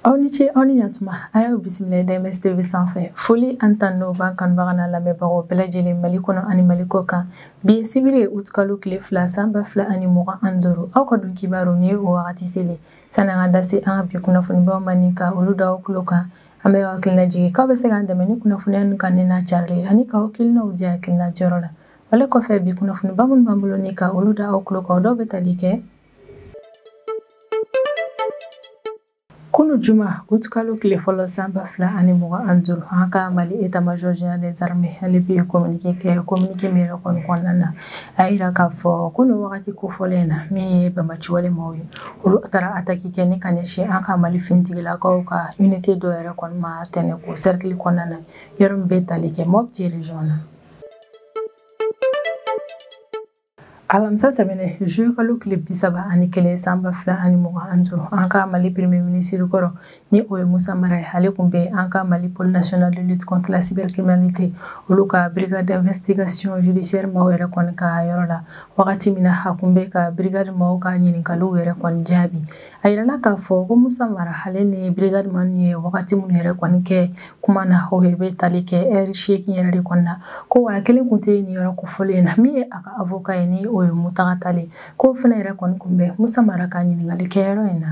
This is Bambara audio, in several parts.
Aw ni ce aw ni ɲatuma a y'aw bisimila DMS TV sanfɛ. Foli an tan n'o b'an kanubaga n'a lamɛnbagaw bɛɛ lajɛlen Mali kɔnɔ ani Mali kɔ kan. Bi ye sibiri ye utikalo tile 2 san 2025. Aw ka dun kibaru ni ye o wagati selen. Sani an ka da se an ka bi kunnafonibaw ma ni ka olu da aw tulo kan, an bɛ aw hakilina jigin k'aw bɛ se k'an dɛmɛ ni kunnafoniya ninnu ka ne n'a carili ani k'aw hakilinaw di hakilina jɔyɔrɔ la. Ale kɔfɛ bi kunnafoniba minnu b'an bolo ni ka olu da aw tulo kan, o dɔw bɛ tali kɛ kunu juma utikalo tile fɔlɔ san 2025, an ka Mali état-major général des armées ale bɛ communiqué kɛ. Communiqué min yɛrɛ kɔni kɔnɔna na, a yira k'a fɔ ko nin wagati kofɔlen na, min ye banbaanciwale maaw ye, olu taara attaque kɛ ni ka ɲɛsin an ka Mali finitigilakaw ka unité dɔ yɛrɛ kɔni ma Tɛnɛko cercle kɔnɔna na, yɔrɔ min bɛ tali kɛ Mopti région na. Alamisa tɛmɛnen juillet kalo tile 31 san 2025, an ka Mali premier ministre kɔrɔ ni o ye Musa Mara ye, ale tun bɛ an ka Mali pôle national de lutte contre la cybercriminalité olu ka brigade d'investigation judiciaire maaw yɛrɛ kɔni ka yɔrɔ la. Wagati min na a tun bɛ ka brigade maaw ka ɲininkaliw yɛrɛ kɔni jaabi, a yirala k'a fɔ ko Musa Mara ale ni brigade maaw ye wagati minnu yɛrɛ kɔni kɛ kuma na, o bɛ tali kɛ heure 8 yɛrɛ de kɔni na, ko wa kelen tun tɛ nin yɔrɔ kofɔlen na. Min ye a ka avocat ye ni o ye Mutaga Tale, k'o fana yɛrɛ kɔni kun bɛ Musa Mara ka ɲininkali kɛ yɔrɔ in na.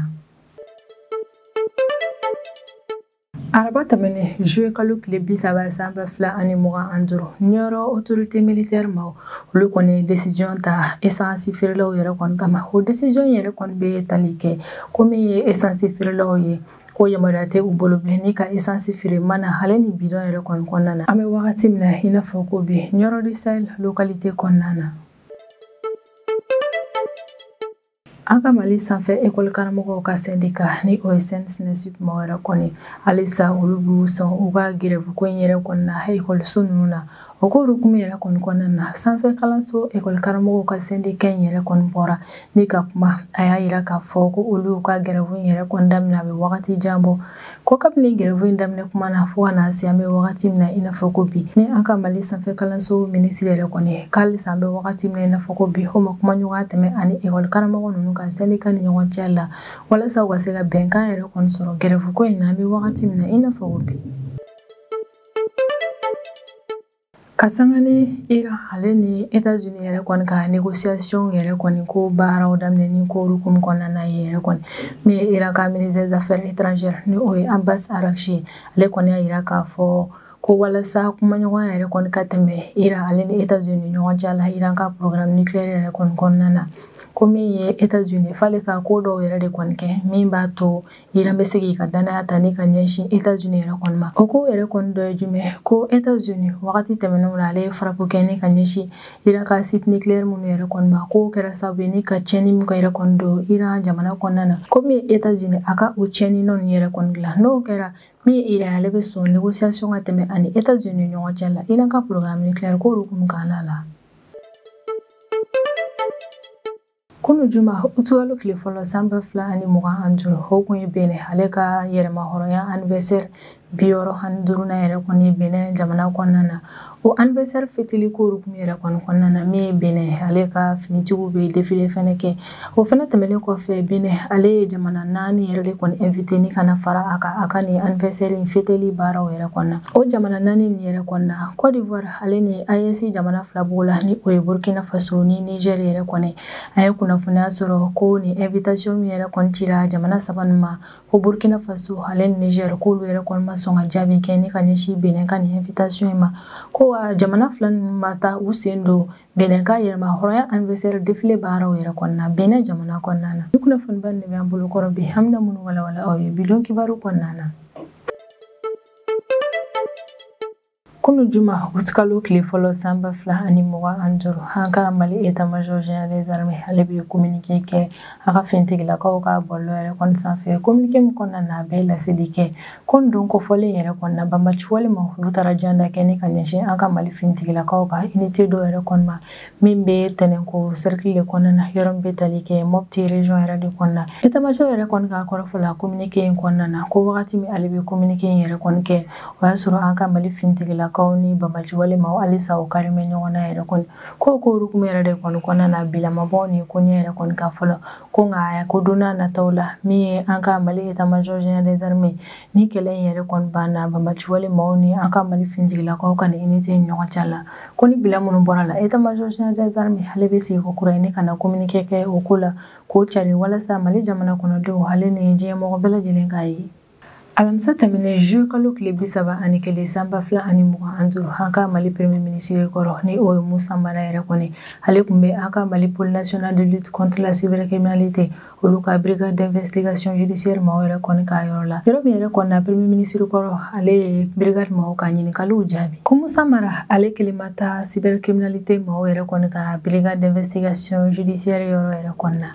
Araba tɛmɛnen juillet kalo tile 30 san 2025, Nioro autorité militaire maaw olu kɔni décision ta essence feerelaw yɛrɛ kɔni kama. O décision yɛrɛ kɔni bɛ tali kɛ ko min ye essence feerelaw ye, ko yamaruya tɛ u bolo bilen ni ka essence feere mana ale ni bidon yɛrɛ kɔni kɔnɔna na. An bɛ wagati min na i n'a fɔ ko bi Nioro du Sahel localité kɔnɔna na. An ka Mali sanfɛ école karamɔgɔw ka syndicat ni o ye SNESUP maaw yɛrɛ kɔni, halisa olu b'u sɔn u ka grève ko in yɛrɛ kɔni na ekɔliso ninnu na. O ko hukumu yɛrɛ kɔni kɔnɔna na, sanfɛ kalanso école karamɔgɔw ka syndicat in yɛrɛ kɔni bɔra ni ka kuma. A y'a yira k'a fɔ ko olu y'u ka grève in yɛrɛ kɔni daminɛ a bɛ wagati jan bɔ, ko kabini grève in daminɛ kuma na fo ka na se an bɛ wagati min na i n'a fɔ ko bi, ni an ka Mali sanfɛ kalanso ministre yɛrɛ kɔni k'halisa an bɛ wagati min na i n'a fɔ ko bi, o ma kuma ɲɔgɔnya tɛmɛ ani école karamɔgɔ ninnu ka syndicat ni ɲɔgɔn cɛ la, walasa u ka se ka bɛnkan yɛrɛ kɔni sɔrɔ grève ko in na an bɛ wagati min na i n'a fɔ ko bi. Ka sanga ni Iran ale ni États-Unis yɛrɛ kɔni ka négociation yɛrɛ kɔni ko baaraw daminɛ ni ko hukumu kɔnɔna na ye yɛrɛ kɔni, min ye Iran ka ministre des affaires étrangères ni o ye Abbas Araghchi, ale kɔni y'a yira k'a fɔ ko walasa kumaɲɔgɔnya yɛrɛ kɔni ka tɛmɛ Iran ale ni États-Unis ɲɔgɔn cɛ la Iran ka programme nucléaire yɛrɛ kɔni kɔnɔna na, ko min ye États-Unis f'ale ka ko dɔw yɛrɛ de kɔni kɛ min b'a to Iran bɛ se k'i ka danaya ta ni ka ɲɛsin États-Unis yɛrɛ kɔni ma. O ko yɛrɛ kɔni dɔ ye jumɛn, ko États-Unis wagati tɛmɛnenw na ale ye frappe kɛ ni ka ɲɛsin Iran ka site nucléaire minnu yɛrɛ kɔni ma, k'o kɛra sababu ye ni ka tiɲɛni min yɛrɛ kɔni don Iran jamana kɔnɔna na, ko min ye États-Unis a ka o tiɲɛni nɔ ninnu yɛrɛ kɔni dilan, n'o kɛra min ye Iran ale bɛ sɔn négociation ka tɛmɛ ani États-Unis ɲɔgɔn cɛ la Iran ka programme nucléaire ko hukumu kɔnɔna la. Kunu juma utikalo tile fɔlɔ san 2025, o kun ye Benin ale ka yɛrɛmahɔrɔnya anniversaire 65nan yɛrɛ kɔni Benin jamana kɔnɔna na. O anniversaire fêteli ko hukumu yɛrɛ kɔni kɔnɔna na, min ye Benin ale ka finitigiw bɛ défilé fɛnɛ kɛ. O fɛnɛ tɛmɛnen kɔfɛ, Benin ale ye jamana 4 yɛrɛ de kɔni invité ni ka na fara a kan a ka nin anniversaire in fêteli baaraw yɛrɛ kɔnɔna na. O jamana 4 nin yɛrɛ kɔnɔna na, Côte d'Ivoire ale ni AES jamana 2 b'o la ni o ye Burkina Faso ni Niger yɛrɛ kɔni. A ye kunnafoniya sɔrɔ ko nin invitation min yɛrɛ kɔni cira jamana 3 nin ma, ko Burkina Faso ale ni Niger k'olu yɛrɛ kɔni ma sɔn ka jaabi kɛ ni ka ɲɛsin Benin ka nin invitation in ma, ko wa jamana 2 ninnu ma taa u sen don Benin ka yɛrɛmahɔrɔnya anniversaire défilé baaraw yɛrɛ kɔnɔna na Benin jamana kɔnɔna na. Ni kunnafoniba nin de b'an bolo kɔrɔ bi, an bɛna minnu walawala aw ye bi don kibaru kɔnɔna na. Kunu juma utikalo tile fɔlɔ san 2025, an ka Mali état-major général des armées ale bɛ communiqué kɛ a ka finitigilakaw ka bɔlɔlɔ yɛrɛ kɔni sanfɛ. Communiqué min kɔnɔna na, a bɛ laseli kɛ ko nin don kofɔlen yɛrɛ kɔni na, banbaanciwale ma olu taara janda kɛ ni ka ɲɛsin an ka Mali finitigilakaw ka unité dɔw yɛrɛ kɔni ma min bɛ Tɛnɛnko cercle de kɔnɔna na, yɔrɔ min bɛ tali kɛ Mopti région yɛrɛ de kɔnɔna na. État-major yɛrɛ kɔni ka kɔrɔfɔ la communiqué in kɔnɔna na, ko wagati min ale bɛ communiqué in yɛrɛ kɔni kɛ, o y'a sɔrɔ an ka Mali finitigilakaw finitigilakaw ni banbaanciwale maaw halisa o kari bɛ ɲɔgɔn na yɛrɛ kɔni ko hukumu yɛrɛ de kɔni kɔnɔna na bilamabɔ ni ko ɲɛ yɛrɛ kɔni ka fɔlɔ ko nka ko don n'a nataw la min ye an ka Mali état-major général des armées ni kɛlɛ in yɛrɛ kɔni banna banbaanciwale maaw ni an ka Mali finitigilakaw ka ni unité ɲɔgɔn cɛ la ko ni bila minnu bɔra la état-major général des armées ale bɛ sigi ko kura ye ni ka na communiqué kɛ o ko la k'o cari walasa Mali jamana kɔnɔdenw ale ni diɲɛ mɔgɔ bɛɛ lajɛlen k'a ye. Alamisa tɛmɛnen juillet kalo tile 31 san 2025 an ka Mali premier ministre kɔrɔ ni o ye Musa Mara yɛrɛ kɔni ale tun bɛ an ka Mali pôle national de lutte contre la cybercriminalité olu ka brigade d'investigation judiciaire maaw yɛrɛ kɔni ka yɔrɔ la yɔrɔ min yɛrɛ kɔni na premier ministre kɔrɔ ale ye brigade maaw ka ɲininkaliw jaabi ko Musa Mara ale kelen ma taa cybercriminalité maaw yɛrɛ kɔni ka brigade d'investigation judiciaire yɔrɔ yɛrɛ kɔni na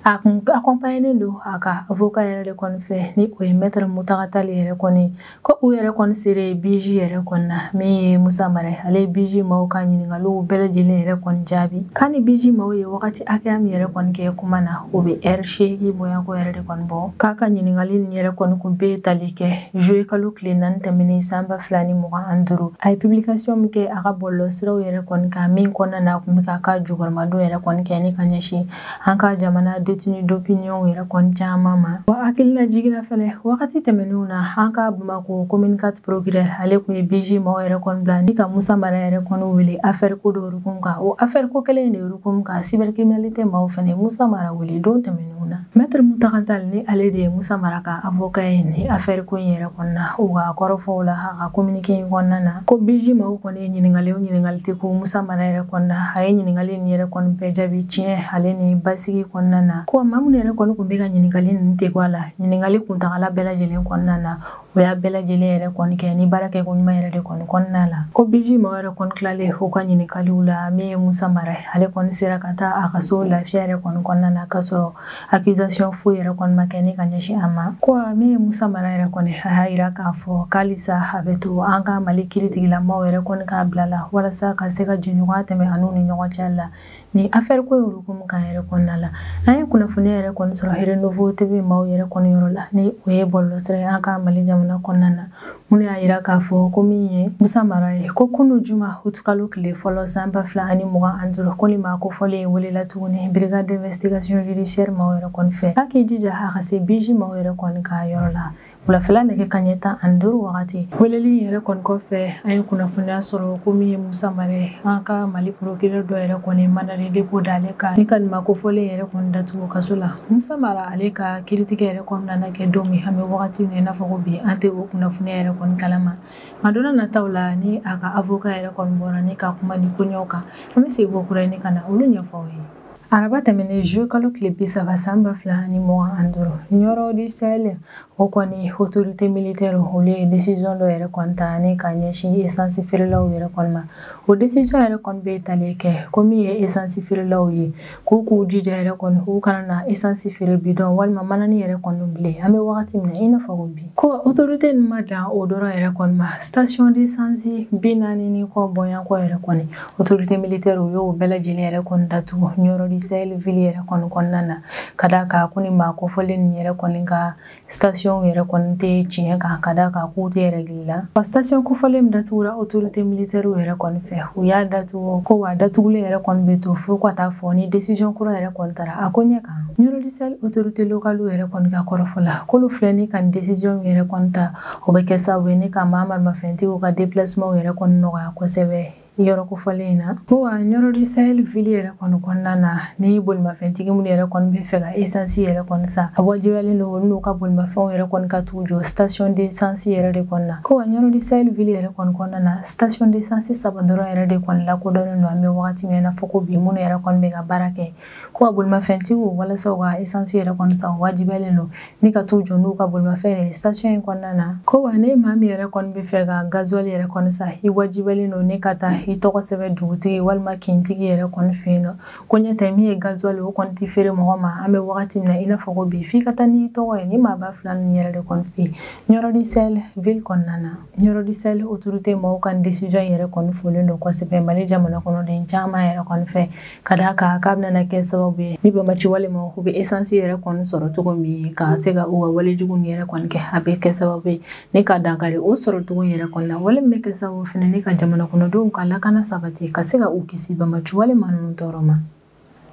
a kun accompagné don a ka avocat yɛrɛ de kɔni fɛ ni o ye maître Mountaga Tall yɛrɛ kɔni ko u yɛrɛ kɔni sere BJ yɛrɛ kɔni na min ye Musa Mara ale ye BJ maaw ka ɲininkaliw bɛɛ lajɛlen yɛrɛ kɔni jaabi k'a ni BJ maaw ye wagati hakɛya min yɛrɛ kɔni kɛ kuma na o bɛ heure 8 bonya ko yɛrɛ de kɔni bɔ k'a ka ɲininkali nin yɛrɛ kɔni kun bɛ tali kɛ juillet kalo tile 4 tɛmɛnen san 2025 a ye publication min kɛ a ka bɔlɔlɔsiraw yɛrɛ kɔni kan min kɔnɔna na a kun bɛ k'a ka jukɔrɔmadon yɛrɛ kɔni kɛ ni ka ɲɛsin an ka jamana détenu d'opinion yɛrɛ kɔni caman ma wa hakilina jiginna fɛnɛ wagati tɛmɛnenw na an ka Bamakɔ commune 4 procureur ale kun ye BJ maaw yɛrɛ kɔni bila ni ka Musa Mara yɛrɛ kɔni wele affaire ko dɔ hukumu kan o affaire ko kelen de hukumu kan cybercriminalité maaw fɛnɛ Musa Mara wele don tɛmɛnenw na maître Mountaga Tall ni ale de ye Musa Mara ka avocat ye ni affaire ko in yɛrɛ kɔni na u ka kɔrɔfɔw la a ka communiqué in kɔnɔna na ko BJ maaw kɔni ye ɲininkali o ɲininkali tɛ ko Musa Mara yɛrɛ kɔni na a ye ɲininkali nin yɛrɛ kɔni bɛɛ jaabi tiɲɛ ale ni basigi kɔnɔna na ko maa minnu yɛrɛ kɔni kun bɛ ka ɲininkali ninnu tɛ ko a la ɲininkali kuntagala bɛɛ lajɛlen kɔnɔna na o y'a bɛɛ lajɛlen yɛrɛ kɔni kɛ ni baara kɛ ko ɲuman yɛrɛ de kɔni kɔnɔna la ko BJ maaw yɛrɛ kɔni tilalen u ka ɲininkaliw la min ye Musa Mara ale kɔni sera ka taa a ka so lafiya yɛrɛ kɔni kɔnɔna na k'a sɔrɔ accusation foyi yɛrɛ kɔni ma kɛ ni ka ɲɛsin a ma ko min ye Musa Mara yɛrɛ kɔni a y'a yira k'a fɔ k'alisa a bɛ to an ka Mali kiiritigilamaw yɛrɛ kɔni k'a bila la walasa ka se ka jɛɲɔgɔnya tɛmɛ a n'u ni ɲɔgɔn cɛ la ni affaire ko ye hukumu kan yɛrɛ kɔnɔna la an ye kunnafoniya yɛrɛ kɔni sɔrɔ Renouveau TV maaw yɛrɛ kɔni yɔrɔ la ni o ye bɔlɔlɔsira ye an ka Mali jamana kɔnɔna na minnu y'a yira k'a fɔ ko min ye Musa Mara ye ko kunu juma utukalo tile fɔlɔ san 2025 ko ni maa kofɔlen welela tuguni brigade d'investigation judiciaire maaw yɛrɛ kɔni fɛ k'a k'i jija a ka se BJ maaw yɛrɛ kɔni ka yɔrɔ la wulafɛla nɛgɛ kanɲɛ 15 wagati weleli yɛrɛ kɔni kɔfɛ an ye kunnafoniya sɔrɔ ko min ye Musa Mara an ka Mali procureur dɔ yɛrɛ kɔni mandat de dépôt d'ale kan ni ka nin maa kofɔlen yɛrɛ kɔni datugu kaso la Musa Mara ale ka kiiritigɛ yɛrɛ kɔni nana kɛ don min an bɛ wagati min na i n'a fɔ ko bi an tɛ o kunnafoniya yɛrɛ kɔni kalama nka don nataw la ni a ka avocat yɛrɛ kɔni bɔra ni ka kuma ni koɲɛw kan an bɛ segin ko kura ni ka na olu ɲɛfɔ aw ye. Araba tɛmɛnen juillet kalo tile 30 san 2025 Nioro du Sahel o kɔni autorité militaire olu ye décision dɔ yɛrɛ kɔni ta ni ka ɲɛsin essence feerelaw yɛrɛ kɔni ma o décision yɛrɛ kɔni bɛ tali kɛ ko min ye essence feerelaw ye k'u k'u jija yɛrɛ kɔni u kana na essence feere bidon walima manani yɛrɛ kɔni bilen an bɛ wagati min na i n'a fɔ ko bi ko autorité nin ma dan o dɔrɔn yɛrɛ kɔni ma station d'essence 40 ni kɔ bɔɲɔgɔnkɔ yɛrɛ kɔni autorité militaire u y'o bɛɛ lajɛlen yɛrɛ kɔni datugu Nioro du Sahel ville yɛrɛ kɔni kɔnɔna na ka d'a kan ko ni maa kofɔlen nin yɛrɛ kɔni ka station yɛrɛ kɔni tɛ tiɲɛ kan ka d'a kan k'u tɛ règle la wa station kofɔlen min datugura autorité militaire yɛrɛ kɔni fɛ u y'a datugu ko wa datugulen yɛrɛ kɔni bɛ to fo ka taa fɔ ni décision kura yɛrɛ kɔni taara a ko ɲɛ kan Nioro du Sahel autorité locale yɛrɛ kɔni ka kɔrɔfɔ la k'olu filɛ ni ka décision yɛrɛ kɔni ta o bɛ kɛ sababu ye ni ka maa maramafɛntigiw ka déplacement yɛrɛ kɔni nɔgɔya kosɛbɛ yɔrɔ kofɔlen in na ko wa Nioro du Sahel ville yɛrɛ kɔni kɔnɔna na ni bolimafɛntigi minnu yɛrɛ kɔni bɛ fɛ ka essence yɛrɛ kɔni san a wajibiyalen don olu n'u ka bolimafɛnw yɛrɛ kɔni ka t'u jɔ station d'essence yɛrɛ de kɔni na ko wa Nioro du Sahel ville yɛrɛ kɔni kɔnɔna na station d'essence 3 dɔrɔn yɛrɛ de kɔni lakodɔnnen don an bɛ wagati min na fɔ ko bi minnu yɛrɛ kɔni bɛ ka baara kɛ ko wa bolimafɛntigiw walasa u ka essence yɛrɛ kɔni san o wajibiyalen don ni ka t'u jɔ n'u ka bolimafɛn yɛrɛ station in kɔnɔna na ko wa ne maa min yɛrɛ kɔni bɛ fɛ ka gasoil yɛrɛ kɔni san i wajibiyalen don ni ka taa i tɔgɔ sɛbɛn dugutigi walima kintigi yɛrɛ kɔni fɛ yen nɔ ko ɲɛ tɛ min ye gasoil o kɔni tɛ feere mɔgɔ ma an bɛ wagati min na i n'a fɔ ko bi f'i ka taa n'i tɔgɔ ye ni maaba fila ninnu yɛrɛ de kɔni fɛ yen Nioro du Sahel ville kɔnɔna na Nioro du Sahel autorité maaw ka décision yɛrɛ kɔni folen don kosɛbɛ Mali jamana kɔnɔden caman yɛrɛ kɔni fɛ ka d'a kan k'a bɛna kɛ sababu sababu ye ni bamaci walima u bɛ essence yɛrɛ kɔni sɔrɔ cogo min ka se ka u ka walejugu yɛrɛ kɔni kɛ, a bɛ kɛ sababu ye ni ka dankari o sɔrɔ cogo yɛrɛ kɔni la, wale min bɛ kɛ sababu fɛnɛ ni ka jamana kɔnɔdenw ka lakana sabati ka se ka u kisi bamaci walima ninnu tɔɔrɔ ma.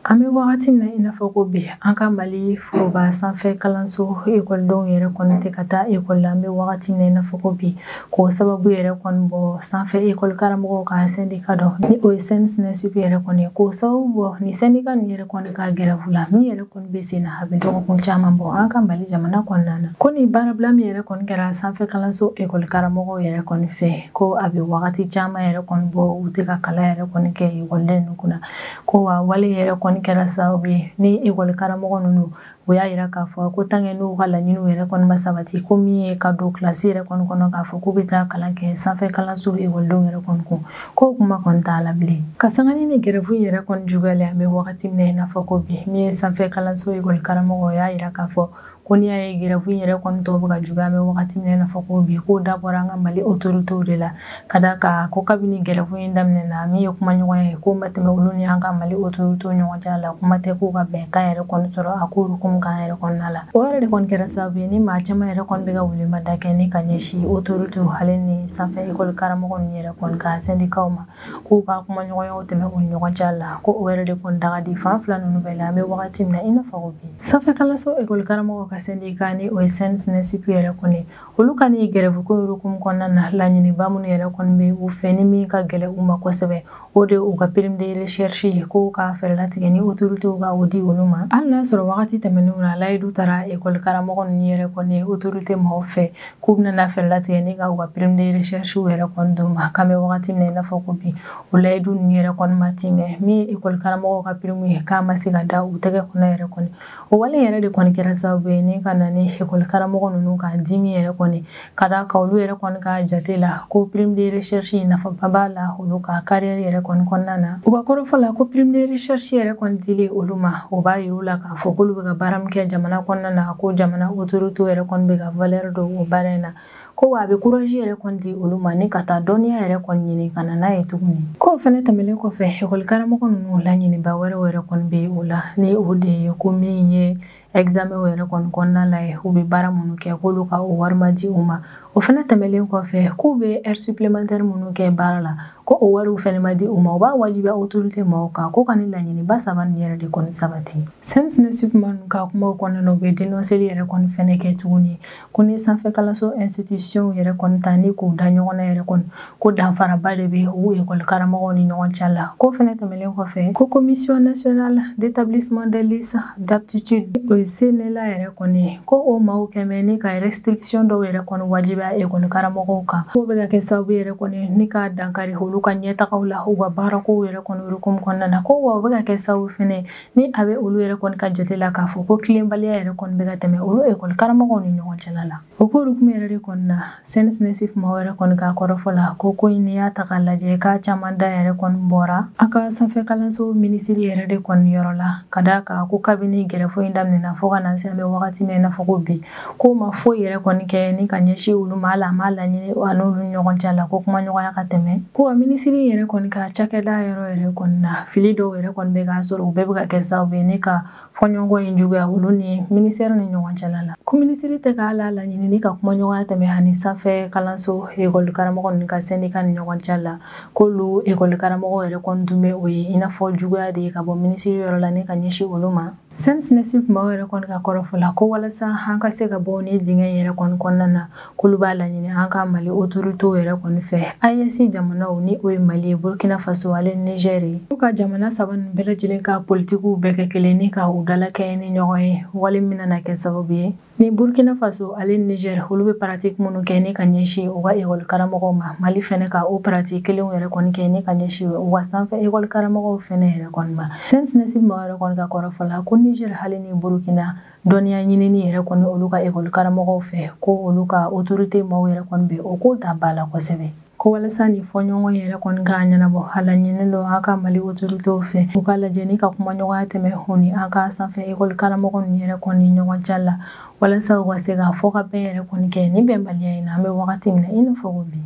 An bɛ wagati min na i n'a fɔ ko bi, an ka Mali foroba sanfɛ kalanso ekɔlidenw yɛrɛ kɔni tɛ ka taa ekɔli la. An bɛ wagati min na i n'a fɔ ko bi, k'o sababu yɛrɛ kɔni bɔ sanfɛ ekɔli karamɔgɔw ka syndicat dɔ ni o ye SYNESUP yɛrɛ kɔni ye, k'o sababu bɔ ni syndicat nin yɛrɛ kɔni ka grève la min yɛrɛ kɔni bɛ sen na, a bɛ dɔgɔkun caman bɔ an ka Mali jamana kɔnɔna na. Ko nin baarabila min yɛrɛ kɔni kɛra sanfɛ kalanso ekɔli karamɔgɔw yɛrɛ kɔni fɛ, ko a bɛ wagati caman yɛrɛ kɔni bɔ u tɛ ka kalan yɛrɛ kɔni kɛ ekɔliden ninnu kunna, ko wa wale yɛrɛ kɔni kɛra sababu ye ni ekɔli karamɔgɔ ninnu o y'a yira k'a fɔ ko tant que n'u ka laɲiniw yɛrɛ kɔni ma sabati, ko min ye ka don kilasi yɛrɛ kɔni kɔnɔ k'a fɔ k'u bɛ taa kalan kɛ sanfɛ kalanso ekɔlidenw yɛrɛ kɔni kun, k'o kuma kɔni t'a la bilen. Ka sanga ni grève yɛrɛ kɔni juguyalen, an bɛ wagati min na i n'a fɔ ko bi, min ye sanfɛ kalanso ekɔli karamɔgɔ y'a yira k'a fɔ ko n'i y'a ye grève yɛrɛ kɔni tɔ bɛ ka juguya, an bɛ wagati min na i n'a fɔ ko bi, k'o dabɔra an ka Mali autorités de la, ka d'a kan ko kabini grève in daminɛna, min ye kumaɲɔgɔnya ye k'o ma tɛmɛ olu ni an ka Mali autorités ɲɔgɔn cɛ la, kuma tɛ k'u ka bɛnkan yɛrɛ kɔni sɔrɔ a ko hukumu kan yɛrɛ kɔnɔna la. O yɛrɛ de kɔni kɛra sababu ye ni maa caman yɛrɛ kɔni bɛ ka welemada kɛ ni ka ɲɛsin autorités ale ni sanfɛ ekɔli karamɔgɔ ninnu yɛrɛ kɔni ka syndicats ma, k'u ka kumaɲɔgɔnyaw tɛmɛ u ni ɲɔgɔn cɛ la, ko o yɛrɛ de kɔni daga di fan fila ninnu bɛɛ la. An bɛ wagati min na i n'a fɔ ko bi, sanfɛ kalanso ekɔli karamɔgɔ ka syndicat ni o ye SYNESUP yɛrɛ kɔni, olu ka ni grève ko hukumu kɔnɔna na, laɲiniba minnu yɛrɛ kɔni bɛ u fɛ ni min ka gɛlɛn u ma kosɛbɛ, o de u ka prime de recherche ye, k'o ka fɛɛrɛ latigɛ ni autorités ka o di olu ma. Hali n'a sɔrɔ wagati tɛmɛnenw na layidu taara ekɔli karamɔgɔ ninnu yɛrɛ kɔni autorité maaw fɛ k'u bɛna fɛɛrɛ latigɛ ni ka u ka prime de recherche yɛrɛ kɔni d'u ma, k'an bɛ wagati min na i n'a fɔ ko bi, o layidu ninnu yɛrɛ kɔni ma timɛ. Min ye ekɔli karamɔgɔw ka prime ye, k'a ma se ka da u tɛgɛ kɔnɔ yɛrɛ kɔni, o wale yɛrɛ de kɔni kɛra sababu ye ni ka na ni ekɔli karamɔgɔ ninnu ka dimi yɛrɛ kɔni, ka d'a kan olu yɛrɛ kɔni ka jate la ko prime de recherche nafaba b'a la olu ka carrière yɛrɛ kɔni kɔnɔna na. U ka kɔrɔfɔ la ko prime de recherche yɛrɛ kɔni dilen olu ma, o b'a yir'u la k'a fɔ k'olu bɛ ka baara min kɛ jamana kɔnɔna na, ko jamana autorité yɛrɛ kɔni bɛ ka valeur don o baara in na, ko wa a bɛ courage yɛrɛ kɔni di olu ma ni ka taa dɔnniya yɛrɛ kɔni ɲini ka na n'a ye tuguni. K'o fɛnɛ tɛmɛnen kɔfɛ, ekɔli karamɔgɔ ninnu laɲiniba wɛrɛw yɛrɛ kɔni bɛ o la, ni o de ye ko min ye examen yɛrɛ kɔni kɔnɔna la ye, u bɛ baara minnu kɛ k'olu ka o wari ma di u ma. O fɛnɛ tɛmɛnen kɔfɛ, k'u bɛ heure supplémentaire minnu kɛ baara la, ko o wariw fɛnɛ ma di u ma, u b'a wajibiya autorité maaw kan ko ka ni laɲiniba saba nin yɛrɛ de kɔni sabati. SYNESUP ninnu ka kumaw kɔnɔna na, u bɛ dénonceli yɛrɛ kɔni fɛnɛ kɛ tuguni, ko ni sanfɛ kalanso institution yɛrɛ kɔni ta ni k'u da ɲɔgɔn na yɛrɛ kɔni, ko danfaraba de bɛ u ekɔli karamɔgɔw ni ɲɔgɔn cɛ la. K'o fɛnɛ tɛmɛnen kɔfɛ, ko commission nationale d'établissement des listes d'aptitude, o ye CNLA yɛrɛ kɔni, ko o maaw kɛmɛ ni ka restriction dɔw yɛrɛ kɔni wajibiya ekɔli karamɔgɔw kan, k'o bɛ ka kɛ sababu yɛrɛ kɔni ni ka dankari olu ka ɲɛtagaw la u ka baarakow yɛrɛ kɔni hukumu kɔnɔna na, ko wa o bɛ ka kɛ sababu fɛnɛ ni a bɛ olu yɛrɛ kɔni ka jate la k'a fɔ ko tilenbaliya yɛrɛ kɔni bɛ ka tɛmɛ olu ekɔli karamɔgɔw ni ɲɔgɔn cɛla la. O ko hukumu yɛrɛ de kɔni na, SYNESUP maaw yɛrɛ kɔni ka kɔrɔfɔ la ko in n'i y'a ta k'a lajɛ, k'a caman da yɛrɛ kɔni bɔra a ka sanfɛ kalanso minisiri yɛrɛ de kɔni yɔrɔ la, ka d'a kan ko kabini grève in daminɛna fo ka na se an bɛ wagati min na i n'a fɔ ko bi, k'o ma foyi yɛrɛ kɔni kɛ ni ka ɲɛsin olu ma, hali a m'a laɲini a n'olu ni ɲɔgɔn cɛ la ko kumaɲɔgɔnya ka tɛmɛ. Ko wa minisiri yɛrɛ kɔni ka cakɛda yɔrɔ yɛrɛ kɔni na, fili dɔw yɛrɛ kɔni bɛ k'a sɔrɔ, u bɛɛ bɛ ka kɛ sababu ye ni ka fɔɲɔgɔnkɔ in juguya olu ni ministère ni ɲɔgɔn cɛla la. Ko minisiri tɛ k'a la laɲini ni ka kumaɲɔgɔnya tɛmɛ ani sanfɛ kalanso ekɔli karamɔgɔ ninnu ka syndicat ni ɲɔgɔn cɛ la, k'olu ekɔli karamɔgɔ yɛrɛ kɔni dun bɛ o ye i n'a fɔ juguya de ye ka bɔ minisiri yɔrɔ la ni ka ɲɛsin olu ma. SYNESUP maaw yɛrɛ kɔni ka kɔrɔfɔ la ko walasa an ka se ka bɔ ni dingɛ yɛrɛ kɔni kɔnɔna na, k'olu b'a laɲini an ka Mali autorités yɛrɛ kɔni fɛ, AES jamanaw ni o ye Mali ye, Burkina Faso ale Niger ye, k'u ka jamana saba ninnu bɛɛ lajɛlen ka politikiw bɛɛ kɛ kelen ni ka u dalakɛɲɛ ni ɲɔgɔn ye, wale min nana kɛ sababu ye ni Burkina Faso ale Niger olu bɛ pratique minnu kɛ ni ka ɲɛsin u ka ekɔli karamɔgɔw ma, Mali fɛnɛ ka o pratique kelenw yɛrɛ kɔni kɛ ni ka ɲɛsin u ka sanfɛ ekɔli karamɔgɔw fɛnɛ yɛrɛ kɔni ma. SYNESUP maaw yɛrɛ kɔni ka kɔrɔfɔ la ko Niger hali ni Burkina dɔnniya ɲinini yɛrɛ kɔni olu ka ekɔli karamɔgɔw fɛ, ko olu ka autorité maaw yɛrɛ kɔni bɛ o ko ta ba la kosɛbɛ. Ko walasa ni fɔɲɔgɔn yɛrɛ kɔni k'a ɲɛnabɔ, a laɲini don an ka Mali autorités fɛ, u ka lajɛ ni ka kumaɲɔgɔnya tɛmɛ u ni an ka sanfɛ ekɔli karamɔgɔ ninnu yɛrɛ kɔni ɲɔgɔn cɛ la, walasa u ka se ka fɔ ka bɛn yɛrɛ kɔni kɛ ni bɛnbaliya in na an bɛ wagati min na i n'a fɔ ko bi.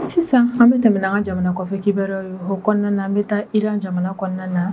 Sisan an bɛ tɛmɛ n'an ka jamana kɔfɛ kibaruyaw ye, o kɔnɔna na an bɛ taa Iran jamana kɔnɔna na.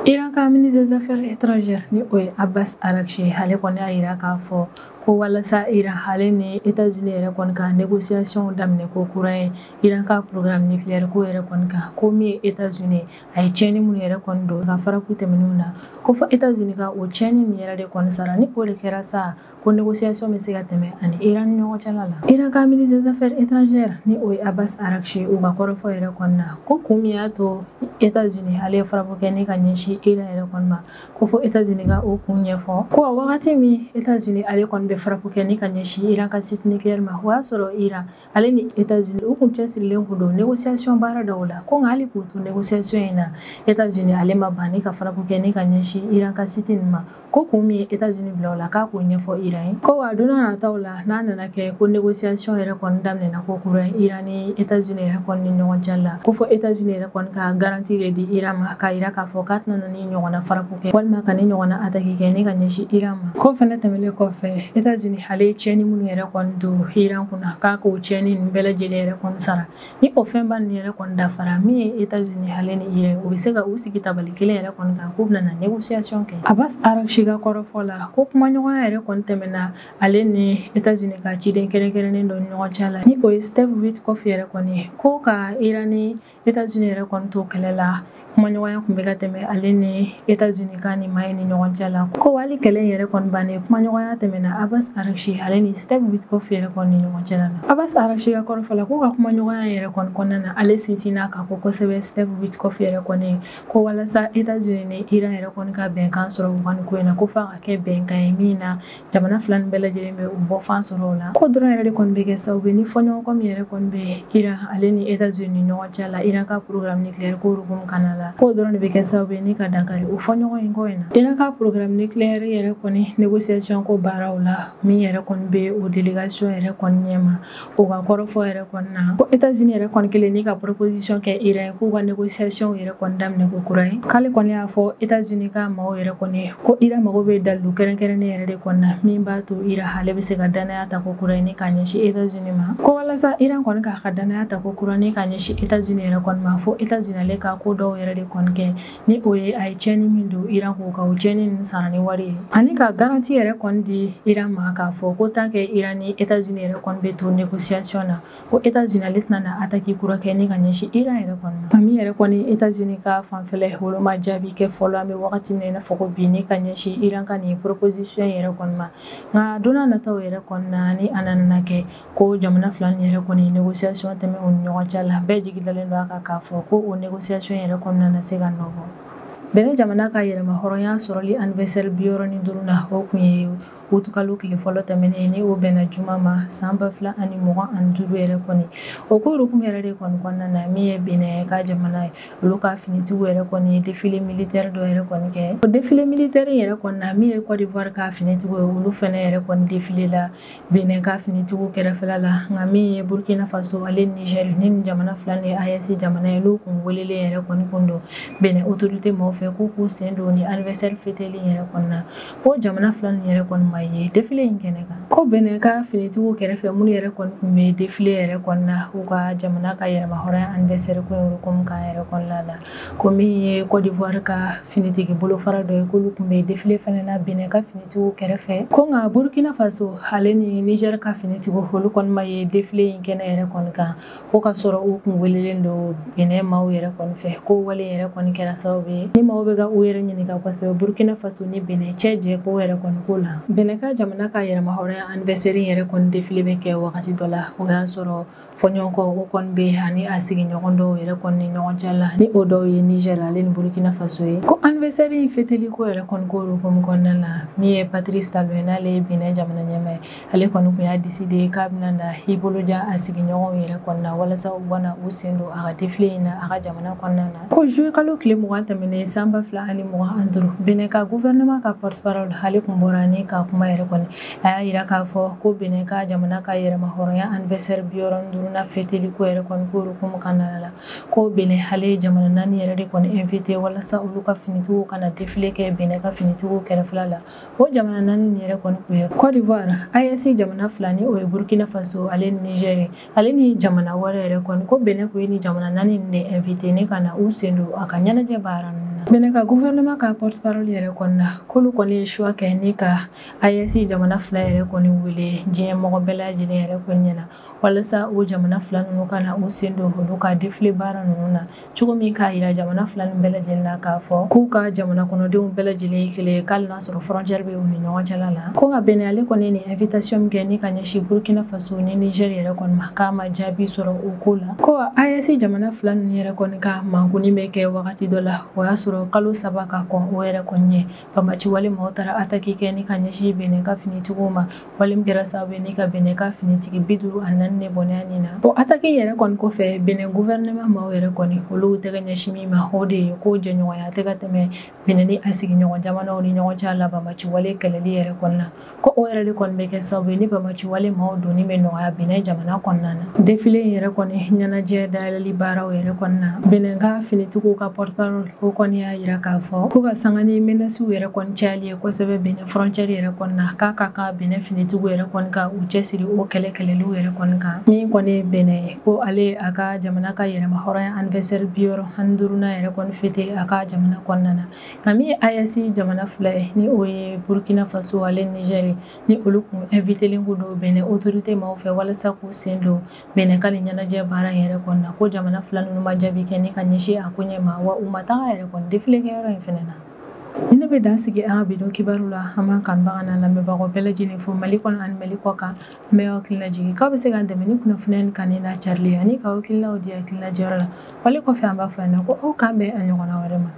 Iran ka ministre des Affaires étrangères ni o ye Abbas Araghchi, ale kɔni y'a yira k'a fɔ ko walasa Iran ale ni États-Unis yɛrɛ kɔni ka négociation daminɛ ko kura ye Iran ka programme nucléaire ko yɛrɛ kɔni kan, ko min ye États-Unis a ye tiɲɛni minnu yɛrɛ kɔni don ka frappe tɛmɛnenw na, ko fɔ États-Unis ka o tiɲɛni nin yɛrɛ de kɔni sara. Ni o de kɛra sa, ko négociation bɛ se ka tɛmɛ ani Iran ni ɲɔgɔn cɛla la. Iran ka ministre des Affaires étrangères ni o ye Abbas Araghchi, u ka kɔrɔfɔ yɛrɛ kɔni na, ko kun min y'a to États-Unis ale ye frappe kɛ ni ka ɲɛsin Iran yɛrɛ kɔni ma, ko fɔ États-Unis ka o kun ɲɛfɔ. Ko a wagati min États-Unis ale kɔni bɛ frappe kɛ ni ka ɲɛsin Iran ka site nucléaire ma, o y'a sɔrɔ Iran ale ni États-Unis u kun cɛsirilen kun don négociation baara dɔw la. Ko nka hali k'u to négociation in na, États-Unis ale ma ban ni ka frappe kɛ ni ka ɲɛsin Iran ka site nin ma. Ko kun min ye États-Unis bila o la, k'a k'o ɲɛfɔ Iran ye. Ko wa don nataw la, n'a nana kɛ ko négociation yɛrɛ kɔni daminɛna ko kura ye Iran ni États-Unis yɛrɛ kɔni ni ɲɔgɔn cɛ la, ko fɔ États-Unis yɛrɛ kɔni ka garantie de di Iran ma, k'a yira k'a fɔ k'a tɛna na ni ɲɔgɔnna frappe kɛ walima ka ni ɲɔgɔnna attaque kɛ ni ka ɲɛsin Iran ma. Ko fɛnɛ tɛmɛnen kɔfɛ, États-Unis ale ye tiɲɛni minnu yɛrɛ kɔni don Iran kunna, k'a k'o tiɲɛni ninnu bɛɛ lajɛlen yɛrɛ kɔni sara. Ni o fɛnba ninnu yɛrɛ kɔni dafara, min ye États-Unis ale ni Iran, u bɛ se ka u sigi tabali kelen yɛrɛ kɔni kan k'u bɛna na négociation kɛ. Abbas Araghchi ka kɔrɔfɔ la, ko kumaɲɔgɔnya yɛrɛ kɔni tɛmɛna ale ni États-Unis ka ciden kɛrɛnkɛrɛnnen dɔ ni ɲɔgɔn cɛ la, ni o ye Steve Witkoff yɛrɛ kɔni ye. Ko ka Iran ni États-Unis yɛrɛ kɔni to kɛlɛ la, kumaɲɔgɔnya tun bɛ ka tɛmɛ ale ni États-Unis ka ni maa ye ni ɲɔgɔn cɛ la. Ko hali kɛlɛ in yɛrɛ kɔni bannen, kumaɲɔgɔnya tɛmɛna Abbas Araghchi ale ni Steve Witkoff yɛrɛ kɔni ni ɲɔgɔn cɛ la. Abbas Araghchi ka kɔrɔfɔ la, k'u ka kumaɲɔgɔnya yɛrɛ kɔni kɔnɔna na, ale sinsinna k'a fɔ kosɛbɛ Steve Witkoff yɛrɛ kɔni ko walasa États-Unis ni Iran yɛrɛ kɔni ka bɛnkan sɔrɔ u ka nin ko in na, ko f'a ka kɛ bɛnkan ye min na jamana fila nin bɛɛ lajɛlen bɛ u bɔ fan sɔrɔ o la. Ko dɔrɔn yɛrɛ de kɔni bɛ kɛ sababu ye ni fɔɲɔgɔnkɔ min yɛrɛ kɔni bɛ Iran ale ni États-Unis ni ɲɔgɔn cɛ la Iran ka programme nucléaire ko hukumu kana la, k'o dɔrɔn de bɛ kɛ sababu ye ni ka dankari o fɔɲɔgɔn in ko in na. Iran ka programme nucléaire yɛrɛ kɔni négociation ko baaraw la, min yɛrɛ kɔni bɛ o délégation yɛrɛ kɔni ɲɛma, o ka kɔrɔfɔ yɛrɛ kɔni na, ko États-Unis yɛrɛ kɔni kelen ni ka proposition kɛ Iran k'u ka négociation yɛrɛ kɔni daminɛ ko kura ye. K'ale kɔni y'a fɔ États-Unis ka maaw yɛrɛ kɔni ko Iran mago bɛ dalilu kɛrɛnkɛrɛnnen yɛrɛ de kɔni na min b'a to Iran ale bɛ se ka danaya ta ko kura ye ni k'a ɲɛsin États-Unis ma. Ko walasa Iran kɔni k'a ka danaya ta ko kura ni k'a ɲɛsin États-Unis yɛrɛ kɔni ma, fo États-Unis ale ka ko dɔw yɛrɛ de kɔni kɛ, ni o ye a ye tiɲɛni min don Iran k'o ka o tiɲɛni ninnu sara ni wari ye, ani ka garantie yɛrɛ kɔni di Iran ma k'a fɔ ko tant que Iran ni États-Unis yɛrɛ kɔni bɛ to négociation na, ko États-Unis ale tɛna na attaque kura kɛ ni ka ɲɛsin Iran yɛrɛ kɔni ma. Min yɛrɛ kɔni États-Unis ka fanfɛla olu ma jaabi kɛ fɔlɔ, an bɛ wagati min na i n'a fɔ ko bi, ni ka ɲɛsin Iran ka nin proposition yɛrɛ kɔni ma. Nka don n'a nataw yɛrɛ kɔni na, ni a nana kɛ ko jamana fila nin yɛrɛ kɔni négociation tɛmɛ u ni ɲɔgɔn cɛ la, bɛɛ jigi dalen don a kan k'a fɔ ko o négociation yɛrɛ kɔnɔna na se ka nɔ bɔ. Benin jamana ka yɛrɛma hɔrɔnya sɔrɔli anniversaire 65 na, o kun ye utukalo tile fɔlɔ tɛmɛnen ni o bɛnna juma ma san 2025 yɛrɛ kɔni. O ko hukumu yɛrɛ de kɔni kɔnɔna na, min ye Benin ka jamana ye, olu ka finitigiw yɛrɛ kɔni ye défilé militaire dɔ yɛrɛ kɔni kɛ. O défilé militaire yɛrɛ kɔni na, min ye Côte d'Ivoire ka finitigiw ye, olu fɛnɛ yɛrɛ kɔni défilé la Benin ka finitigiw kɛrɛfɛla la. Nka min ye Burkina Faso ale Niger ni jamana fila ni AES jamana ye, n'u kun welelen yɛrɛ kɔni kun don Benin autorité maaw fɛ k'u k'u sen don ni anniversaire fêteli yɛrɛ kɔni na, ko jamana fila nin yɛrɛ kɔni ma ye défilé in kɛnɛ kan. Ko Benin ka finitigiw kɛrɛfɛ minnu yɛrɛ kɔni kun bɛ défilé yɛrɛ kɔni na u ka jamana ka yɛrɛmahɔrɔnya anniversaire ko in hukumu kan yɛrɛ kɔnɔna la, ko min ye Côte d'Ivoire ka finitigi bolofara dɔ ye, k'olu kun bɛ défilé fɛnɛ na Benin ka finitigiw kɛrɛfɛ. Ko nka Burkina Faso ale ni Niger ka finitigiw olu kɔni ma ye défilé in kɛnɛ yɛrɛ kɔni kan, ko ka sɔrɔ u kun welelen don Benin maaw yɛrɛ kɔni fɛ. Ko wale yɛrɛ kɔni kɛra sababu ye ni maaw bɛ ka u yɛrɛ ɲininka kosɛbɛ Burkina Faso ni Benin cɛ jɛ ko yɛrɛ kɔni ko la. Benin ka jamana ka yɛrɛmahɔrɔnya anniversaire yɛrɛ kɔni défilé bɛ kɛ wagati dɔ la, o y'a sɔrɔ fɔɲɔgɔnkɔ o kɔni bɛ ani a sigiɲɔgɔn dɔw yɛrɛ kɔni ni ɲɔgɔn cɛ la, ni o dɔw ye Niger ale ni Burkina Faso ye. Ko anniversaire in fêteli ko yɛrɛ kɔni ko hukumu kɔnɔna la, min ye Patrice Talon n'ale ye Benin jamana ɲɛmaa ye, ale kɔni kun y'a décidé k'a bɛna na i bolo ja a sigiɲɔgɔnw yɛrɛ kɔni na walasa u kana u sen don a ka défilé in na a ka jamana kɔnɔna na. Ko juillet kalo tile 20 tɛmɛnen san 2025, Benin ka gouvernement ka porte-parole ale kun bɔra ni ka kuma yɛrɛ kɔni, a y'a yira k'a fɔ ko Benin ka jamana ka yɛrɛmahɔrɔnya anniversaire 65 na fêteli ko yɛrɛ kɔni ko hukumu kɔnɔna la, ko Benin ale ye jamana 4 yɛrɛ de kɔni invité walasa olu ka finitigiw kana défilé kɛ Benin ka finitigiw kɛrɛfɛla la. O jamana 4 nin yɛrɛ kɔni kun ye Côte d'Ivoire, AES jamana 2 ni o ye Burkina Faso ale ni Niger ale ni jamana wɛrɛ yɛrɛ kɔni. Ko Benin kun ye ni jamana 4 nin de invité ne ka na u sen don a ka ɲɛnajɛ baara ninnu na. Benin ka gouvernement ka porte-parole yɛrɛ kɔni na, k'olu kɔni ye choix kɛ ni ka AES jamana fila yɛrɛ kɔni wele diɲɛ mɔgɔ bɛɛ lajɛlen yɛrɛ kɔni ɲɛna, walasa o jamana fila ninnu ka na u sen don olu ka défilé baara ninnu na cogo min, k'a yira jamana fila ninnu bɛɛ lajɛlen na k'a fɔ k'u ka jamana kɔnɔdenw bɛɛ lajɛlen ye kelen ye, k'ale n'a sɔrɔ frontière bɛ u ni ɲɔgɔn cɛla la. Ko nka Benin ale kɔni nin invitation min kɛ ni ka ɲɛsin Burkina Faso ni Niger yɛrɛ kɔni ma, k'a ma jaabi sɔrɔ o ko la. Ko AES jamana fila ninnu yɛrɛ kɔni ka mankuni bɛ kɛ wagati dɔ la, o y'a sɔrɔ kalo 3 ka kɔn o yɛrɛ kɔni ɲɛ, banbaci wale maaw taara attaque kɛ ni ka ɲɛsin Benin ka finitigiw ma, wale min kɛra sababu ye ni ka Benin ka finitigi 54 de bɔnɛ nin na. O attaque yɛrɛ kɔni kɔfɛ, Benin gouvernement maaw yɛrɛ kɔni olu tɛgɛ ɲɛsin min ma, o de ye ko jɛɲɔgɔnya tɛ ka tɛmɛ Benin ni a sigiɲɔgɔn jamanaw ni ɲɔgɔn cɛ la banbaci wale kɛlɛli yɛrɛ kɔni na, ko o yɛrɛ de kɔni bɛ kɛ sababu ye ni banbaci wale maaw donni bɛ nɔgɔya Benin jamana kɔnɔna na. Défilé in yɛrɛ kɔni ɲɛnajɛ dayɛlɛli baaraw yɛrɛ kɔni na, Benin ka finitigiw ka porte-parole o kɔni y'a yira k'a fɔ ko ka sanga ni menaces yɛrɛ kɔni cayali ye kosɛbɛ Benin frontière yɛrɛ kɔni na, k'a ka kan Benin finitigiw yɛrɛ kɔni ka u cɛsiri o kɛlɛ kɛlɛliw yɛrɛ kɔni kan. Min kɔni ye Benin ye, ko ale a ka jamana ka yɛrɛma hɔrɔnya anniversaire 65nan yɛrɛ kɔni fêté a ka jamana kɔnɔna na. Nka min ye AES jamana fila ye, ni o ye Burkina Faso ale Niger, ni olu kun invité len kun don Benin autorité maaw fɛ walasa k'u sen don Benin ka nin ɲɛnajɛ baara in yɛrɛ kɔni na, ko jamana fila ninnu ma jaabi kɛ ni ka ɲɛsin a ko ɲɛ ma, wa u ma taga yɛrɛ kɔni défilé kɛyɔrɔ in fɛnɛ na. Ni ne bɛ dan sigi an ka bi don kibaru la, an b'an kanubaga n'an lamɛnbagaw bɛɛ lajɛlen fo Mali kɔnɔ ani Mali kɔ kan. An bɛ aw hakili lajigin k'aw bɛ se k'an dɛmɛ ni kunnafoniya nin kanuni n'a carili ye, ani k'aw hakilinaw di hakilina jɔyɔrɔ la. Wale kɔfɛ, an b'a fɔ yan nɔ ko aw k'an bɛn a ɲɔgɔnna wɛrɛ ma.